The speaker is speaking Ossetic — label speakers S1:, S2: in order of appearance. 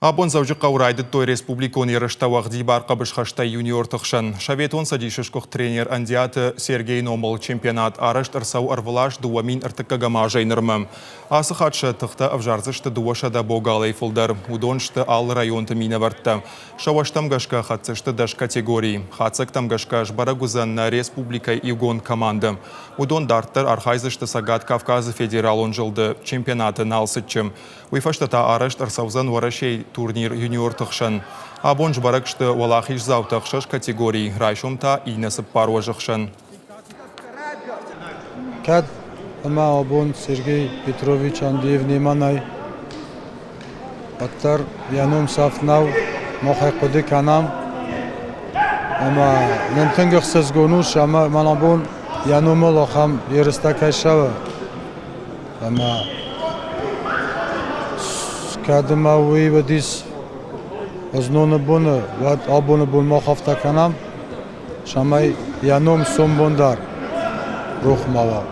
S1: Абон Дзӕуджыхъӕуы райдыдтой республикон ерыстӕ уӕгъдибар хъӕбысхӕстӕй юниорты хсӕн. Советон Цӕдисы сгуыхт тренер Андиаты Сергейы номыл чемпионат арӕзт ӕрцӕуы ӕрвылаз 2003 азӕй нырмӕ. Ацы хатт сӕ тыхтӕ ӕвзардзысты 200 богалӕй фылдӕр. Уыдон сты алы районты минӕвӕрттӕ. Сӕ уӕзтӕм гӕсгӕ хӕцдзысты дӕс категорийы. Хатдзӕгтӕм гӕсгӕ сбӕрӕг уыдзӕн нӕ республикӕйы иугонд командӕ. Уыдон дарддӕр архайдзысты Цӕгат Кавказы федералон зылды чемпионаты Налцыччы. Уый фӕстӕ та арӕзт ӕрцӕудзӕн Уӕрӕсейы турнир юниорты хсӕн. Абон сбӕрӕг сты уӕлахиздзаутӕ ӕхсӕз категорийы, райсом та иннӕ цыппар уӕзы хсӕн.
S2: Кӕд ӕмӕ абон Сергей Петрович Андреев немӕ нӕй, уӕддӕр йӕ ном сӕфт нӕу, мах ӕй хъуыды кӕнӕм. Ӕмӕ нын тынг ӕхсызгон у, ӕмӕ мӕн абон йӕ номыл ахӕм ерыстӕ кӕй цӕуы. Ӕмӕ кӕд ӕмӕ уый уыдис ӕзноны боны, уӕд абоны бон мах афтӕ кӕнӕм, цӕмӕй йӕ ном сомбон дӕр рох ма уа.